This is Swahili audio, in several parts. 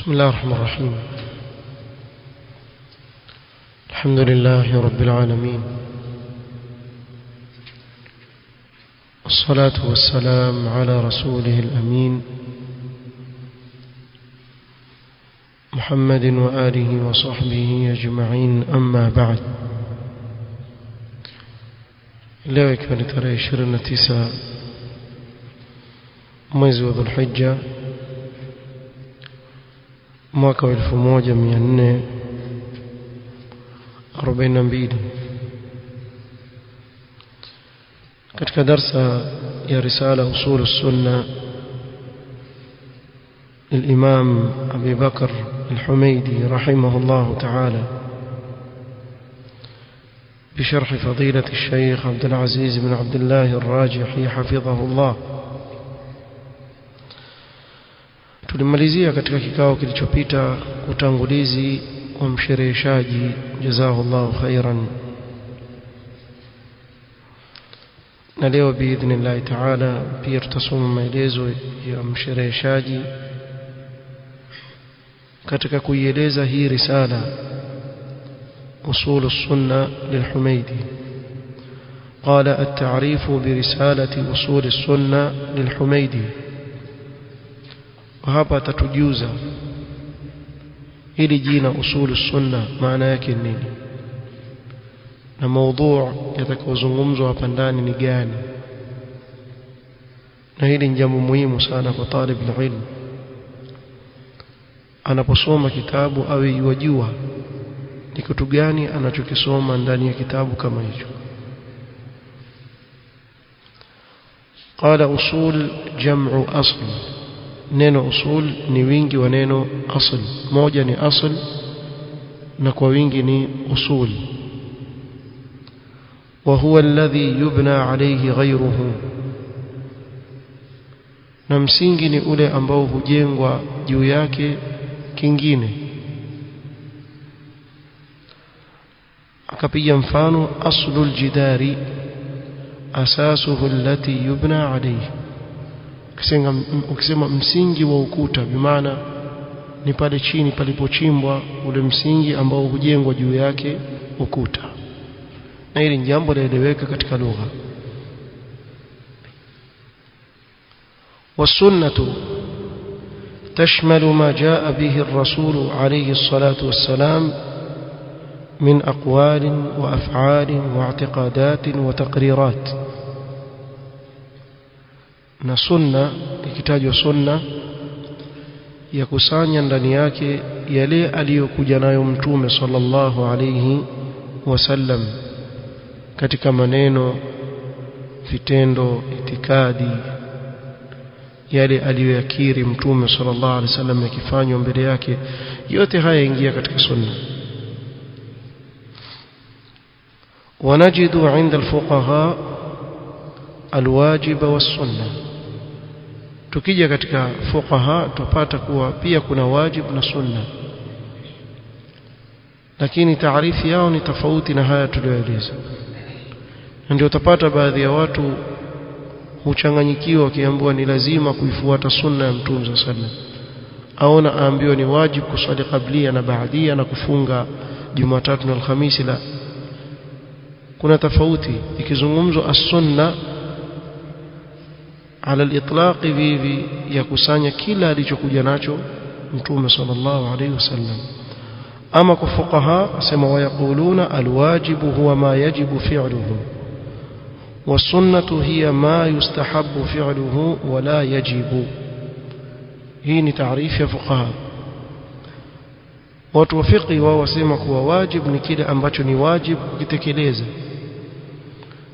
بسم الله الرحمن الرحيم. الحمد لله رب العالمين، والصلاة والسلام على رسوله الأمين محمد وآله وصحبه أجمعين، أما بعد. Leo ikiwa ni tarehe 29 mwezi wa Dhulhijja mwaka wa 1442, katika darsa ya risala Usul Sunna للإمام أبي بكر الحميدي رحمه الله تعالى، بشرح فضيلة الشيخ عبد العزيز بن عبد الله الراجحي حفظه الله. Tulimalizia katika kikao kilichopita utangulizi wa mshereheshaji jazahullahu khairan, na leo biidhnillahi taala pia tutasoma maelezo ya mshereheshaji katika kuieleza hii risala أصول السنة للحميدي. قال: التعريف برسالة أصول السنة للحميدي. وهapa tatujuza hili jina أصول السنة maana yake nini, na mada yatakayozungumzwa hapa ndani ni gani, na hili ni jambo muhimu sana kwa talib ilm anaposoma kitabu awe yajua ni kitu gani anachokisoma ndani ya kitabu kama hicho. Qala usul jam'u asl. Neno usul ni wingi wa neno asl. Moja ni asl na kwa wingi ni usul. Wa huwa alladhi yubna alayhi ghayruhu, na msingi ni ule ambao hujengwa juu yake kingine. Akapiga mfano aslul jidari asasuhu allati yubna alayhi. Ukisema msingi wa ukuta, bimaana ni pale chini palipochimbwa ule msingi ambao hujengwa juu yake ukuta, na hili ni jambo laeleweka katika lugha. Wasunnatu tashmalu ma jaa bihi ar-rasul alayhi as-salatu was-salam من أقوال وأفعال واعتقادات وتقريرات. Na sunna ikitajwa sunna yakusanya ndani yake yale aliyokuja nayo Mtume sallallahu alayhi wasallam katika maneno, vitendo, itikadi, yale aliyoyakiri Mtume sallallahu alayhi wasallam yakifanywa mbele yake, yote haya ingia katika sunna. ونجد عند الفقهاء الواجب والسنة. Tukija katika fuqaha tupata kuwa pia kuna wajib na sunna, lakini taarifu yao ni tofauti na haya tuliyoeleza. Ndio utapata baadhi ya watu huchanganyikiwa wakiambiwa ni lazima kuifuata sunna ya Mtume sallallahu alaihi wasallam, aona aambiwa ni wajib kuswali kablia na baadia na kufunga Jumatatu na Alhamisi. La, kuna tofauti. Ikizungumzwa as-sunna ala al-itlaq vivi yakusanya kila alichokuja nacho Mtume sallallahu alayhi wasallam. Ama kwa fuqaha sema wayaquluna alwajibu huwa ma yajibu fi'luhu was-sunnatu hiya ma yustahabbu fi'luhu wa la yajibu. Hii ni taarifu ya fuqaha. Watu wa fiqh wao wasema kuwa wajib ni kile ambacho ni wajib kukitekeleza,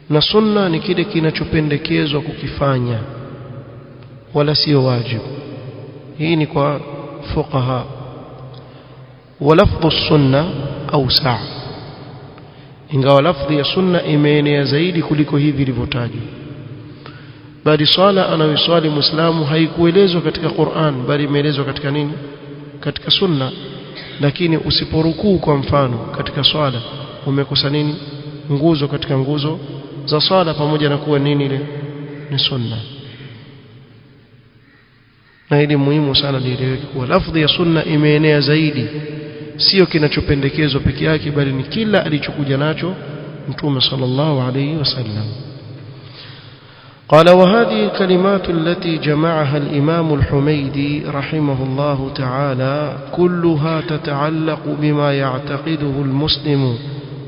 na sunna ni kile kinachopendekezwa kukifanya wala sio wajibu. Hii ni kwa fuqaha. Wa lafdhu sunna awsa, ingawa lafdhi ya sunna imeenea zaidi kuliko hivi ilivyotajwa. Bali swala anayoswali Muislamu haikuelezwa katika Qur'an, bali imeelezwa katika nini? Katika sunna. Lakini usiporukuu kwa mfano katika swala umekosa nini? Nguzo katika nguzo za swala, pamoja na kuwa nini ile ni sunna. Na hili muhimu sana lieleweke kuwa lafdhi ya sunna imeenea zaidi, sio kinachopendekezwa peke yake, bali ni kila alichokuja nacho Mtume sallallahu alayhi wasallam. قال وهذه الكلمات التي جمعها الإمام الحميدي رحمه الله تعالى كلها تتعلق بما يعتقده المسلم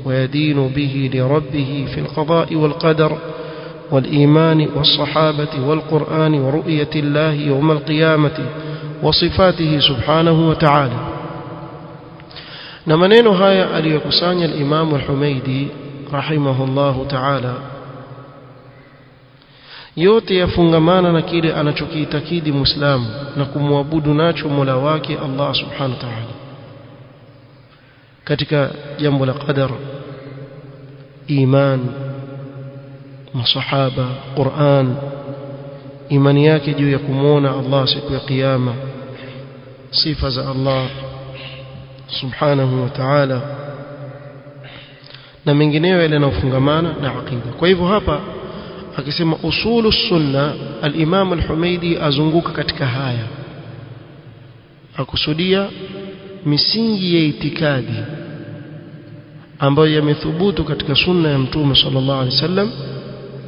ويدين به لربه في القضاء والقدر والإيمان والصحابة والقرآن ورؤية الله يوم القيامة وصفاته سبحانه وتعالى. نمنين هاي أليكساني الإمام الحميدي رحمه الله تعالى yote yafungamana na kile anachokiitakidi Muislamu na kumwabudu nacho Mola wake Allah Subhanahu wa Ta'ala katika jambo la qadar, iman, masahaba, Qur'an, imani yake juu ya kumuona Allah siku ya kiyama, sifa za Allah Subhanahu wa Ta'ala na mengineyo yale yanayofungamana na aqida. Kwa hivyo hapa akisema usulu sunna, al-Imam al-Humaidi azunguka katika haya, akusudia misingi ya itikadi ambayo yamethubutu katika sunna ya Mtume sallallahu alaihi wasallam,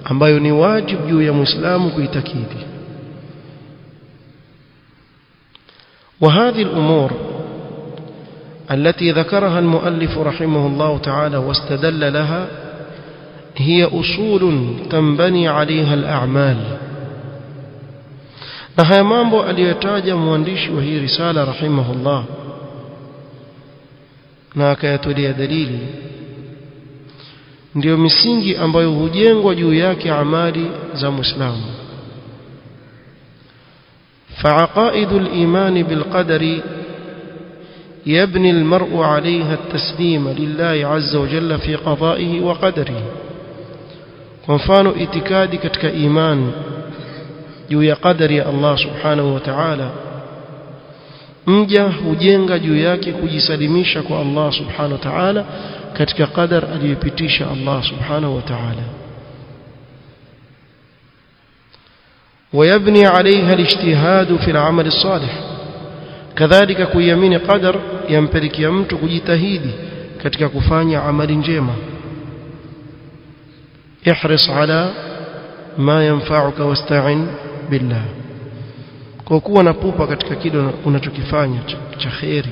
ambayo ni wajibu juu ya Muislamu kuitakidi. وهذه الأمور التي ذكرها المؤلف رحمه الله تعالى واستدل لها هي أصول تنبني عليها الأعمال. Na haya mambo aliyotaja mwandishi wa hii risala rahimahullah na akayatolea dalili, ndiyo misingi ambayo hujengwa juu yake amali za Muislamu. فعقائد الإيمان بالقدر يبني المرء عليها التسليم لله عز وجل في قضائه وقدره. Kwa mfano itikadi katika iman juu ya qadari ya Allah subhanahu wa ta'ala, mja hujenga juu yake kujisalimisha kwa Allah subhanahu wa ta'ala katika qadar aliyopitisha Allah subhanahu wa ta'ala. ويبني عليها الاجتهاد في العمل الصالح. كذلك kuiamini qadar yampelekea mtu kujitahidi katika kufanya amali njema. Ihris ala ma yanfa'uka wasta'in billah. Kwa kuwa na pupa katika kile unachokifanya cha khairi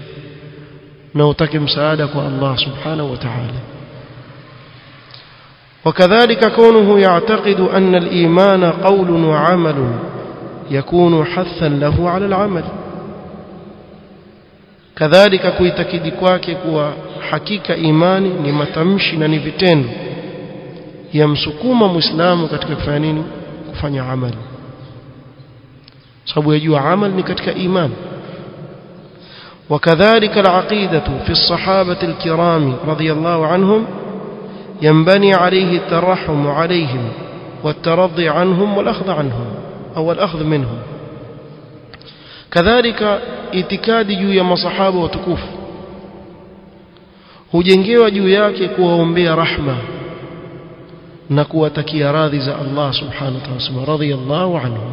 na utake msaada kwa Allah subhanahu wa ta'ala. وكذلك كونه يعتقد أن الإيمان قول وعمل يكون حثا له على العمل. كذلك kuitakidi kwake kuwa hakika imani ni matamshi na ni vitendo, yamsukuma Muislamu katika kufanya nini? Kufanya amali, sababu yajua amal ni katika imani. وكذلك العقيدة في الصحابة الكرام رضي الله عنهم ينبني عليه الترحم عليهم والترضي عنهم والأخذ عنهم أو الأخذ منهم. كذلك itikadi juu ya masahaba watukufu hujengewa juu yake kuwaombea rahma na kuwatakia radhi za Allah subhanahu wa ta'ala, radhiyallahu anhu,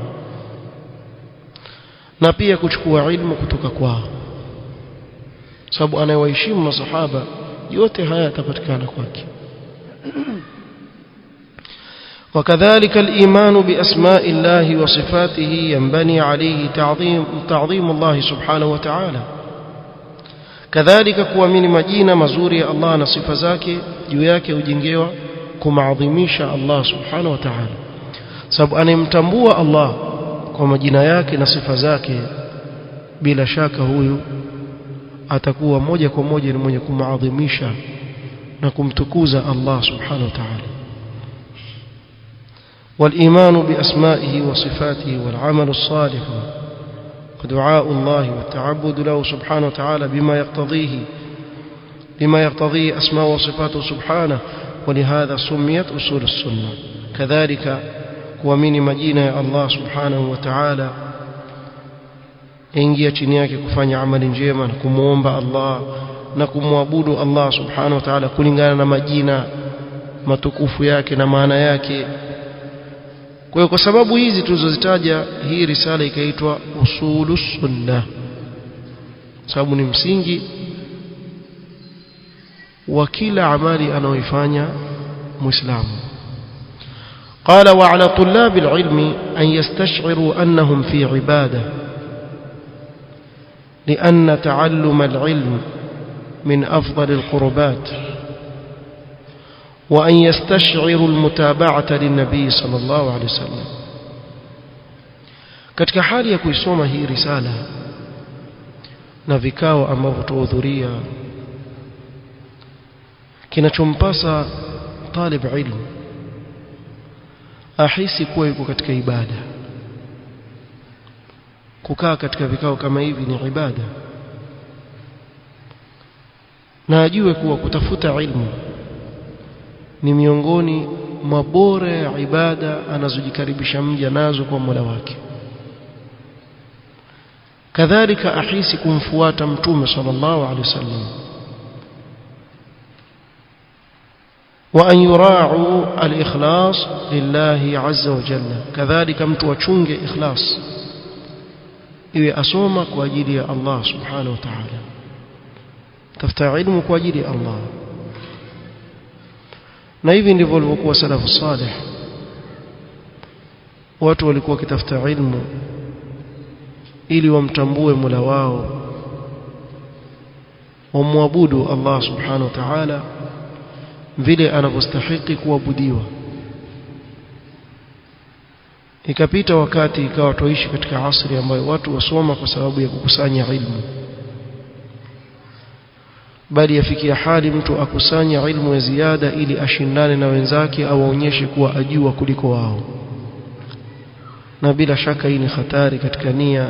na pia kuchukua ilmu kutoka kwao, sababu anayewaheshimu masahaba yote haya yatapatikana kwake. وكذلك الإيمان بأسماء الله وصفاته ينبني عليه تعظيم الله سبحانه وتعالى. كذلك kuamini majina mazuri ya Allah na sifa zake juu yake hujengewa kumaadhimisha Allah subhanahu wa ta'ala, sababu anayemtambua Allah kwa majina yake na sifa zake bila shaka huyu atakuwa moja kwa moja ni mwenye kumaadhimisha na kumtukuza Allah subhanahu wa ta'ala. والإيمان بأسمائه وصفاته والعمل الصالح ودعاء الله والتعبد له سبحانه وتعالى بما يقتضيه أسماء وصفاته سبحانه، ولهذا سميت أصول السنة. كذلك kuamini majina ya Allah subhanahu wa ta'ala, ingia chini yake kufanya amali njema na kumuomba Allah na kumwabudu Allah subhanahu wa ta'ala kulingana na majina matukufu yake na maana yake. Kwa hiyo kwa sababu hizi tulizozitaja, hii risala ikaitwa Usulus Sunna, sababu ni msingi wa kila amali anaoifanya Muislamu. قال وعلى طلاب العلم أن يستشعروا أنهم في عبادة، لأن تعلم العلم من أفضل القربات، وأن يستشعروا المتابعة للنبي صلى الله عليه وسلم. Katika hali ya kuisoma hii risala na vikao ambavyo tuhudhuria, kinachompasa talib ilmu ahisi kuwa yuko katika ibada. Kukaa katika vikao kama hivi ni ibada, na ajue kuwa kutafuta ilmu ni miongoni mwa bora ya ibada anazojikaribisha mja nazo kwa Mola wake. Kadhalika ahisi kumfuata Mtume sallallahu alaihi wasallam, wa an yura'u al-ikhlas lillahi azza wa jalla. Kadhalika mtu achunge ikhlas, iwe asoma kwa ajili ya Allah subhanahu wa ta'ala, tafuta ilmu kwa ajili ya Allah. Na hivi ndivyo walivyokuwa salafu salih. Watu walikuwa wakitafuta ilmu ili wamtambue Mola wao, wamwabudu Allah subhanahu wa ta'ala vile anavyostahili kuabudiwa. Ikapita wakati ikawa tuishi katika asri ambayo watu wasoma kwa sababu ya kukusanya ilmu, bali yafikia hali mtu akusanya ilmu ya ziada ili ashindane na wenzake au aonyeshe kuwa ajua kuliko wao. Na bila shaka hii ni hatari katika nia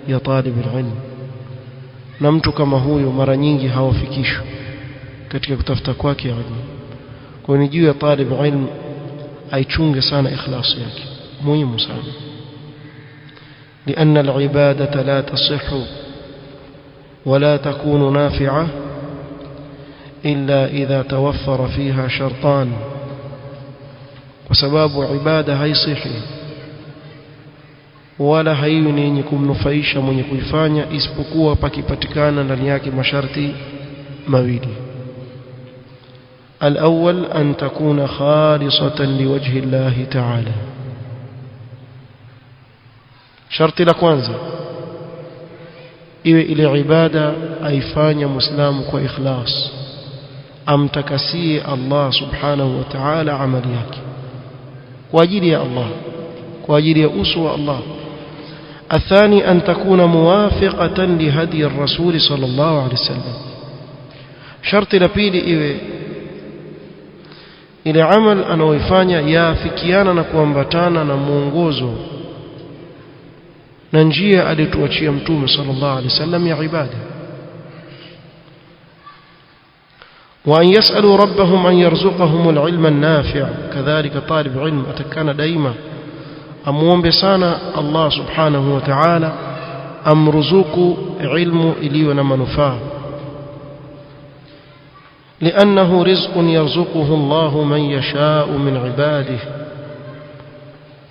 ya talib ilm, na mtu kama huyo mara nyingi hawafikishwi katika kutafuta kwake ilmu. Kwa ni juu ya talib ilm aichunge sana ikhlas yake, muhimu sana. لأن العبادة لا تصح ولا تكون نافعة إلا إذا توفر فيها شرطان، وسباب عبادة haisihi wala haiwi ni yenye kumnufaisha mwenye kuifanya isipokuwa pakipatikana ndani yake masharti mawili. الأول أن تكون خالصة لوجه الله تعالى. Sharti la kwanza iwe ile ibada aifanya Muislamu kwa ikhlas, amtakasie Allah subhanahu wa ta'ala amali yake kwa ajili ya Allah, kwa ajili ya uso wa Allah. الثاني أن تكون موافقة لهدي الرسول صلى الله عليه وسلم. شرط la pili iwe ile amal anaoifanya yaafikiana na kuambatana na mwongozo na njia aliyotuachia Mtume sallallahu alaihi wasallam ya ibada. Wa an yasalu rabbahum an yarzuqahum alilma an-nafi'. Kadhalika talib ilm atakana daima amuombe sana Allah subhanahu wa ta'ala amruzuku ilmu iliyo na manufaa. لأنه رزق يرزقه الله من يشاء من عباده.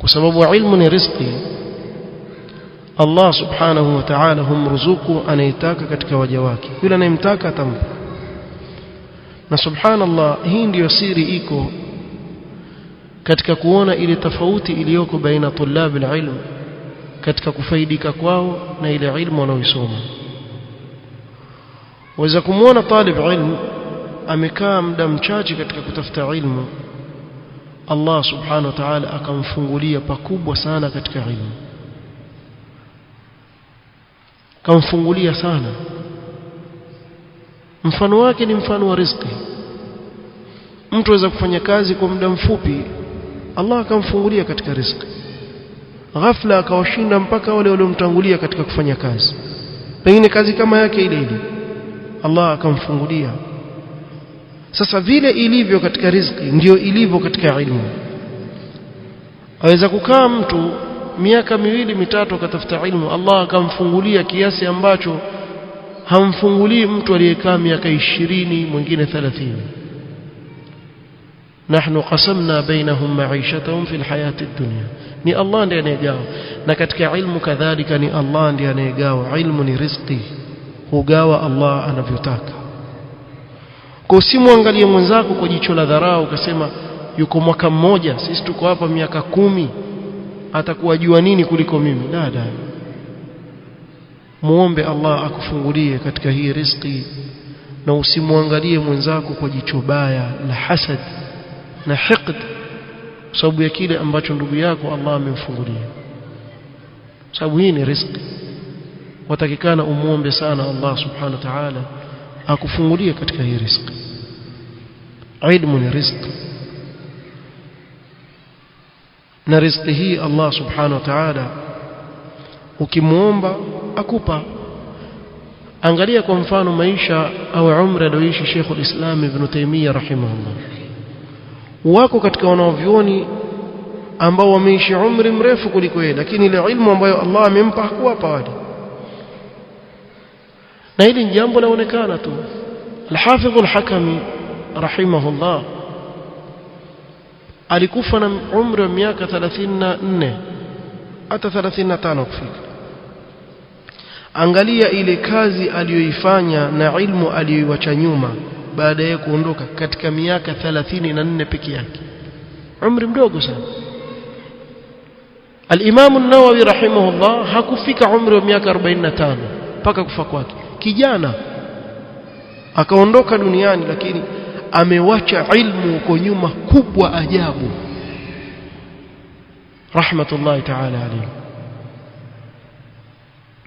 وسبب علم رزقي Allah subhanahu wa ta'ala humruzuku anayetaka katika waja wake, yule anayemtaka atampa. Na subhanallah, hii ndiyo siri iko katika kuona ile tofauti iliyoko baina tulab alilm katika kufaidika kwao na ile ilmu wanaoisoma. Waweza kumuona talib ilm amekaa muda mchache katika kutafuta ilmu, Allah subhanahu wa ta'ala akamfungulia pakubwa sana katika ilmu, kamfungulia sana. Mfano wake ni mfano wa riziki. Mtu aweza kufanya kazi kwa muda mfupi, Allah akamfungulia katika riziki, ghafla akawashinda mpaka wale waliomtangulia katika kufanya kazi, pengine kazi kama yake ile ile, Allah akamfungulia. Sasa vile ilivyo katika riziki ndio ilivyo katika ilmu. Aweza kukaa mtu miaka miwili mitatu akatafuta ilmu, Allah akamfungulia kiasi ambacho hamfungulii mtu aliyekaa miaka 20, mwingine 30. Nahnu qasamna bainahum ma'ishatahum fil hayati dunya, ni Allah ndiye anayegawa. Na katika ilmu kadhalika ni Allah ndiye anayegawa. Ilmu ni riziki, hugawa Allah anavyotaka. Kwa usimwangalie mwenzako kwa jicho la dharau ukasema yuko mwaka mmoja, sisi tuko hapa miaka 10, atakuwa jua nini kuliko mimi. Dada, muombe Allah akufungulie katika hii riziki, na usimwangalie mwenzako kwa jicho baya la hasad na hiqd, sababu ya kile ambacho ndugu yako Allah amemfungulia. Sababu hii ni riziki, watakikana umuombe sana Allah subhanahu wa ta'ala akufungulie katika hii riziki. Ilmu ni riziki, na riziki hii Allah subhanahu wa ta'ala ukimuomba akupa. Angalia kwa mfano maisha au umri alioishi Sheikh al-Islam Ibn Taymiyyah rahimahullah. Wako katika wanaovyuoni ambao wameishi umri mrefu kuliko yeye, lakini ile ilmu ambayo Allah amempa hakuwapa wale. Na hili ni jambo laonekana tu. Al-Hafidh al-Hakami rahimahullah alikufa na umri wa miaka 34 hata 35 kufika. Angalia ile kazi aliyoifanya na ilmu aliyoiacha nyuma baada ya kuondoka katika miaka 34 peke yake, umri mdogo sana. Al-Imam an-Nawawi rahimahullah hakufika umri wa miaka 45 mpaka kufa kwake, kijana akaondoka duniani, lakini amewacha ilmu huko nyuma kubwa ajabu, rahmatullahi ta'ala alayhi.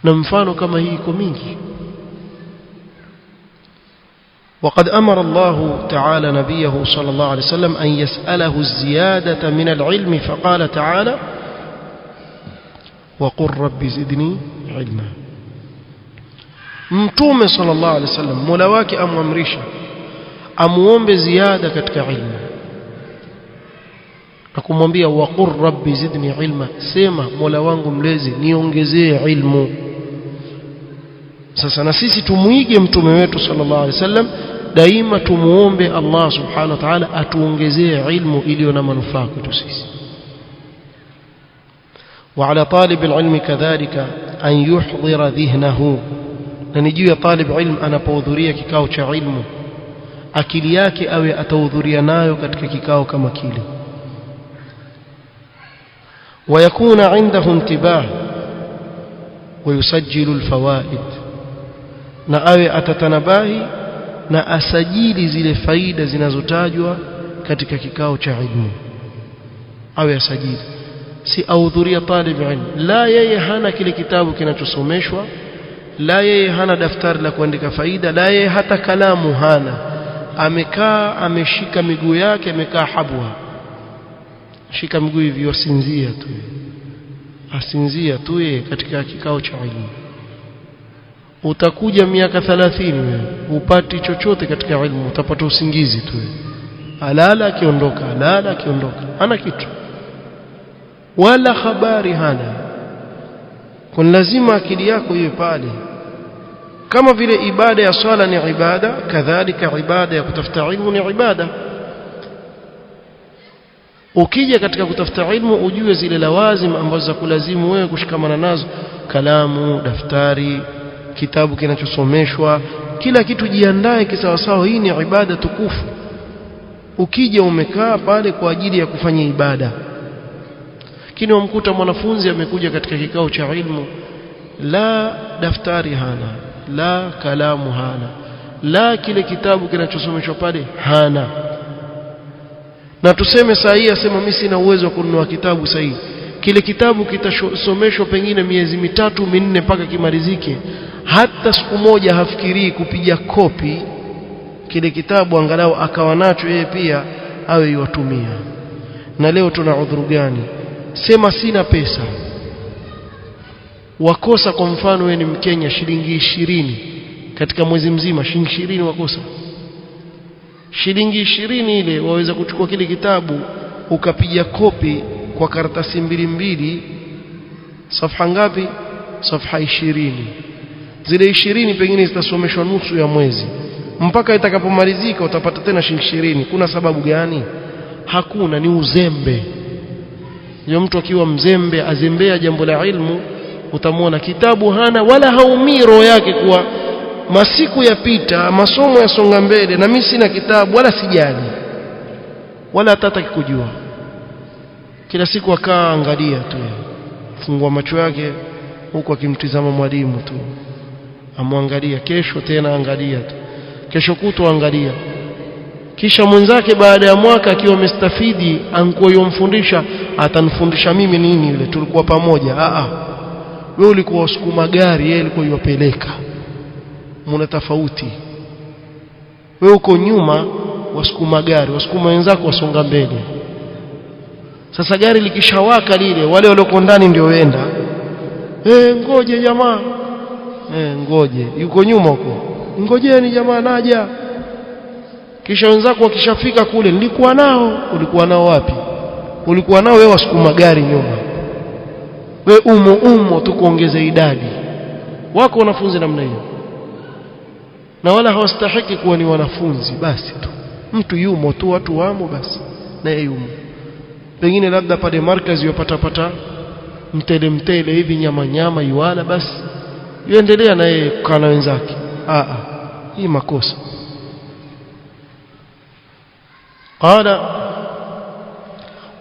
Na mfano kama hii iko mingi. وقد أمر الله تعالى نبيه صلى الله عليه وسلم أن يسأله الزيادة من العلم، فقال تعالى وقل رب زدني علما. Mtume sallallahu alaihi wasallam Mola wake amwamrisha amuombe ziada katika ilmu, na kumwambia waqur rabbi zidni ilma, sema Mola wangu mlezi niongezee ilmu. Sasa na sisi tumuige mtume wetu sallallahu alaihi wasallam, daima tumuombe Allah subhanahu wa ta'ala atuongezee ilmu iliyo na manufaa kwetu sisi. وعلى طالب العلم كذلك أن يحضر ذهنه. Na ni juu ya talib ilm anapohudhuria kikao cha ilmu, akili yake awe atahudhuria nayo katika kikao kama kile. ويكون عنده انتباه ويسجل الفوائد, na awe atatanabahi na asajili zile faida zinazotajwa katika kikao cha ilmu, awe asajili. Si ahudhuria talib ilm, la yeye hana kile kitabu kinachosomeshwa, la yeye hana daftari la kuandika faida, la yeye hata kalamu hana, amekaa ameshika miguu yake, amekaa habwa, shika miguu hivi, asinzia tu, asinzia tu yeye katika kikao cha ilmu. Utakuja miaka 30 wewe upati chochote katika ilmu, utapata usingizi tu, alala akiondoka, alala akiondoka, hana kitu wala habari hana. Kwa lazima akili yako iwe pale. Kama vile ibada ya swala ni ibada, kadhalika ibada ya kutafuta ilmu ni ibada. Ukija katika kutafuta ilmu ujue zile lawazim ambazo za kulazimu wewe kushikamana nazo, kalamu, daftari, kitabu kinachosomeshwa, kila kitu jiandae kisawasawa. Hii ni ibada tukufu. Ukija umekaa pale kwa ajili ya kufanya ibada. Lakini wamkuta mwanafunzi amekuja katika kikao cha ilmu, la daftari hana, la kalamu hana, la kile kitabu kinachosomeshwa pale hana. Na tuseme saa hii asema mimi sina uwezo wa kununua kitabu saa hii, kile kitabu kitasomeshwa pengine miezi 3 4 mpaka kimalizike, hata siku moja hafikirii kupiga kopi kile kitabu angalau akawa nacho yeye pia awe yuwatumia. Na leo tuna udhuru gani? Sema sina pesa. Wakosa kwa mfano wewe ni Mkenya shilingi 20 katika mwezi mzima, shilingi 20 wakosa. Shilingi 20 ile waweza kuchukua kile kitabu ukapiga kopi kwa karatasi 2 safha ngapi? Safha 20. Zile 20 pengine zitasomeshwa nusu ya mwezi, mpaka itakapomalizika utapata tena shilingi 20. Kuna sababu gani? Hakuna, ni uzembe. Yule mtu akiwa mzembe azembea jambo la ilmu, utamwona kitabu hana wala haumii roho yake kuwa masiku yapita, masomo yasonga mbele, na mimi sina kitabu wala sijali wala hataki kujua. Kila siku akaa angalia tu, fungua macho yake huku akimtizama mwalimu tu, amwangalia, kesho tena angalia tu, kesho kutwa angalia. Kisha mwenzake baada ya mwaka akiwa amestafidi, ankuwa yomfundisha, atanifundisha mimi nini? Yule tulikuwa pamoja. Wewe ulikuwa usukuma gari, yeye alikuwa yuwapeleka. Muna tofauti. Wewe uko nyuma wasukuma gari, wasukuma wenzako wasonga mbele. Sasa gari likishawaka lile, wale walioko ndani ndio wenda, ngoje jamaa, ngoje, yuko nyuma huko, ngojeni jamaa, naja. Kisha wenzako wakishafika kule, nilikuwa nao. Ulikuwa nao wapi? Ulikuwa nao wewe wasukuma gari nyuma, wewe umo umo tu kuongeza idadi. Wako wanafunzi namna hiyo, na wala hawastahiki kuwa ni wanafunzi. Basi tu mtu yumo tu, watu wamo, basi na yeye yumo. Pengine labda pale markazi yopata pata mtele mtele hivi, nyama nyama yuala, basi yuendelea na yeye kukaa na wenzake. Hii makosa. Qala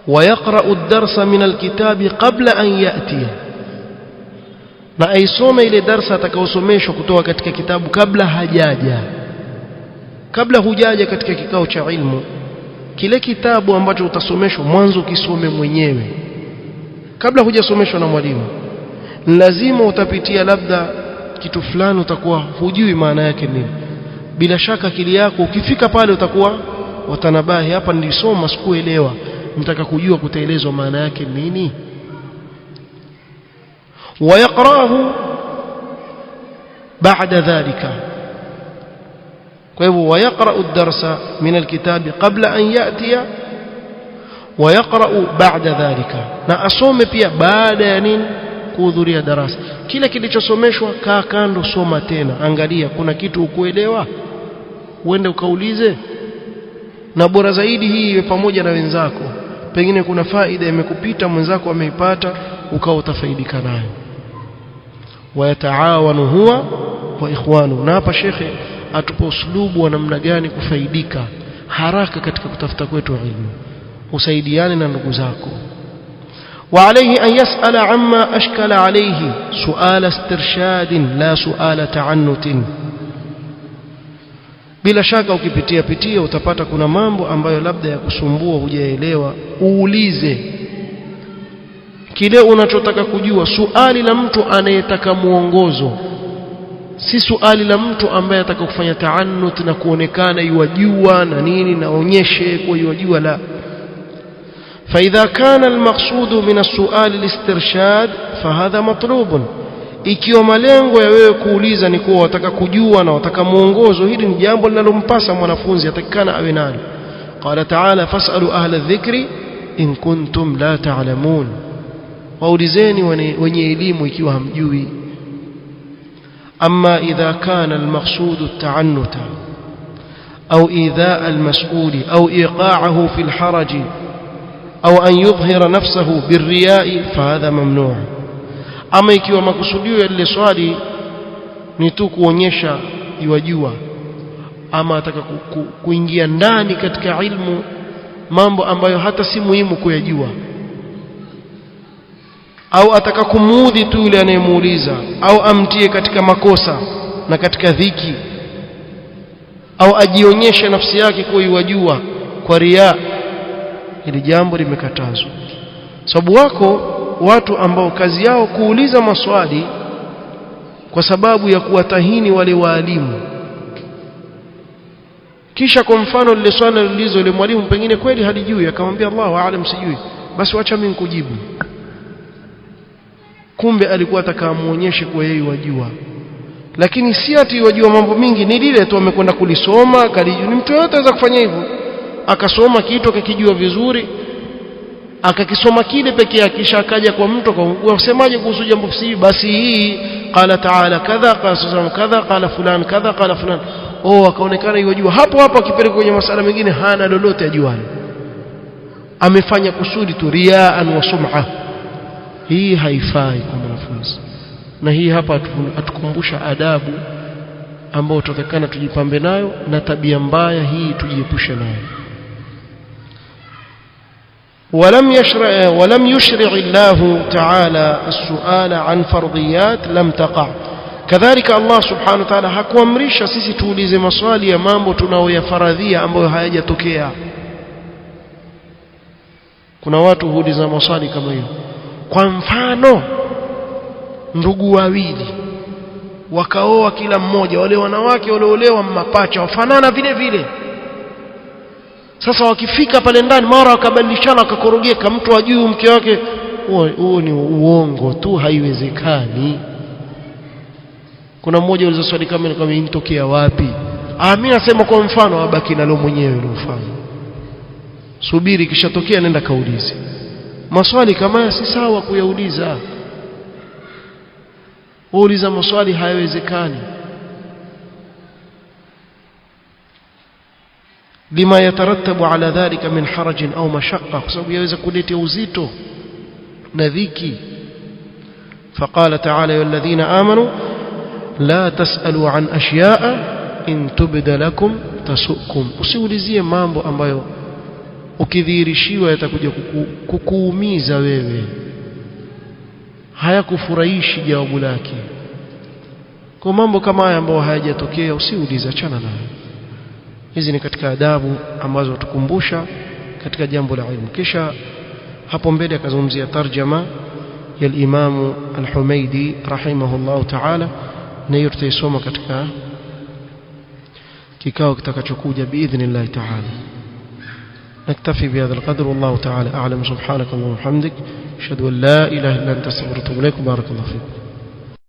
ويقرأ الدرس من الكتاب قبل أن يأتي, na aisome ile darsa atakayosomeshwa kutoka katika kitabu kabla hajaja. Kabla hujaja katika kikao cha ilmu, kile kitabu ambacho utasomeshwa mwanzo ukisome mwenyewe kabla hujasomeshwa na mwalimu. Lazima utapitia labda kitu fulani utakuwa hujui maana yake nini. Bila shaka akili yako ukifika pale utakuwa watanabahi, hapa nilisoma sikuelewa, nitaka kujua kutaelezwa maana yake nini. ويقرأه بعد ذلك. ويقرأ الدرس من الكتاب قبل أن يأتي ويقرأ بعد ذلك, na asome pia baada ya nini kuhudhuria darasa. Kile kilichosomeshwa kaa kando, soma tena, angalia kuna kitu ukuelewa, uende ukaulize. Na bora zaidi hii iwe pamoja na wenzako, pengine kuna faida imekupita mwenzako ameipata, ukawa utafaidika nayo. Wayataawanu huwa wa ikhwanu. Na hapa shekhe atupa uslubu wa namna gani kufaidika haraka katika kutafuta kwetu ilmu. Usaidiane na ndugu zako. وعليه أن يسأل عما أشكل عليه سؤال استرشاد لا سؤال تعنت. Bila shaka ukipitia pitia utapata kuna mambo ambayo labda ya kusumbua hujaelewa, uulize kile unachotaka kujua. Suali la mtu anayetaka muongozo, si suali la mtu ambaye ataka kufanya taannut na kuonekana yuwajua na nini na onyeshe kuwa yuwajua. La, فإذا كان المقصود من السؤال الاسترشاد فهذا مطلوب. Ikiwa malengo ya wewe kuuliza ni kuwa wataka kujua na wataka muongozo, hili ni jambo linalompasa mwanafunzi, atakikana awe nalo. Qala ta'ala fas'alu ahla dhikri in kuntum la ta'lamun, waulizeni wenye elimu ikiwa hamjui. Amma idha kana almaqsud at-ta'annuta au idhaa almas'uli au iqa'ahu fi alharaj au an yudhhira nafsahu birriya'i fahadha mamnu'. Ama ikiwa makusudio ya lile swali ni tu kuonyesha yuwajua, ama ataka kuingia ndani katika ilmu mambo ambayo hata si muhimu kuyajua, au ataka kumuudhi tu yule anayemuuliza, au amtie katika makosa na katika dhiki, au ajionyeshe nafsi yake kuwa yuwajua kwa riaa, hili jambo limekatazwa. Sababu wako watu ambao kazi yao kuuliza maswali kwa sababu ya kuwatahini wale waalimu. Kisha kwa mfano lile swali lilizo yule mwalimu pengine kweli halijui, akamwambia Allahu aalam, sijui, basi wacha mimi nikujibu. Kumbe alikuwa atakamuonyeshe kwa yeye wajua, lakini si ati wajua mambo mingi, ni lile tu amekwenda kulisoma kalijua. Ni mtu yote anaweza kufanya hivyo, akasoma kitu akakijua vizuri, akakisoma kile pekee yake, kisha akaja kwa mtu akamwambia kuhusu jambo si basi hii, qala taala kadha, qala sallam kadha, qala fulan kadha, qala fulan. Oh, akaonekana yajua hapo hapo, akipeleka kwenye masala mengine hana lolote ajualo. Amefanya kusudi tu, riaan wa sum'a. Hii haifai kwa mwanafunzi. Na hii hapa atukumbusha adabu ambayo tutakana tujipambe nayo, na tabia mbaya hii tujiepushe nayo. ولم يشرع الله تعالى السؤال عن فرضيات لم تقع. كذلك الله سبحانه وتعالى hakuamrisha sisi tuulize maswali ya mambo tunayoyafaradhia ambayo hayajatokea. Kuna watu huuliza maswali kama hiyo. Kwa mfano, ndugu wawili wakaoa kila mmoja, wale wanawake waliolewa mapacha wafanana vile vile. Sasa wakifika pale ndani mara wakabadilishana, wakakorogeka, mtu ajui mke wake. Huo ni uongo tu, haiwezekani. Kuna mmoja uliza swali kama hilo, kama inatokea wapi? Mimi nasema kwa mfano, abaki nalo mwenyewe ile mfano. Subiri kishatokea nenda kaulize. Maswali kama haya si sawa kuyauliza. Uliza maswali hayawezekani. Lima yatarattabu ala dhalika min harajin au mashaqqa, kwa sababu yaweza kuleta uzito na dhiki. Faqala ta'ala ya alladhina amanu la tasalu an ashya'a in tubda lakum tasukum. Usiulizie mambo ambayo ukidhihirishiwa yatakuja kukuumiza wewe, hayakufurahishi jawabu lake. Kwa mambo kama haya ambayo hayajatokea usiulize, achana nayo. Hizi ni katika adabu ambazo tukumbusha katika jambo la ilmu. Kisha hapo mbele akazungumzia tarjama ya Imam Al-Humaidi rahimahullah ta'ala, na hiyo tutaisoma katika kikao kitakachokuja biidhnillah ta'ala. نكتفي بهذا القدر، والله تعالى أعلم. سبحانك اللهم وبحمدك، أشهد أن لا إله إلا أنت، أستغفرك وأتوب إليك. بارك الله فيكم.